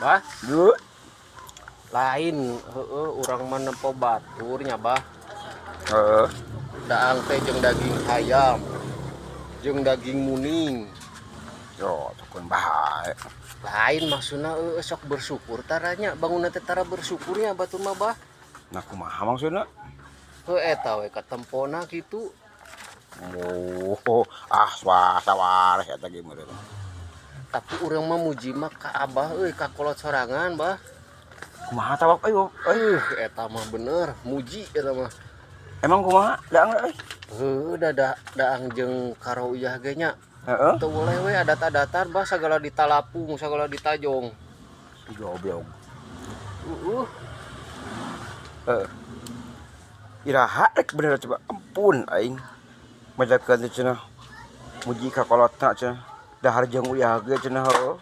Bah, Duh. Lain heeh, urang mah nempo batur nya, Bah. Heeh. Daang teh jeung daging hayam. Jeung daging muning. Yo, tukun bae. Lain maksudna eueuh, sok bersyukur taranya, bangun teh tara bersyukurnya batur mah, Bah. Nah, kumaha maksudna? Heuh, eta we katempona kitu. Oh, ah, swasta waras eta ge meureun. Tapi urang mah muji mah ka Abah euy, ka kolot sorangan, Bah. Kumaha tawak euy, euy. Eta mah bener, muji eta mah. Emang kumaha daang euy? Heuh, da daang jeung karo uyah ge nya. Heeh. Teu boleh we adat-adatan, Bah, sagala ditalapung, sagala ditajong. Goblok. Uh. Heeh. Iraha rek bener coba, ampun aing. Majakeun teh cenah. Muji ka kolotna cenah. Dahar jeung uyah ge cenah, heueuh.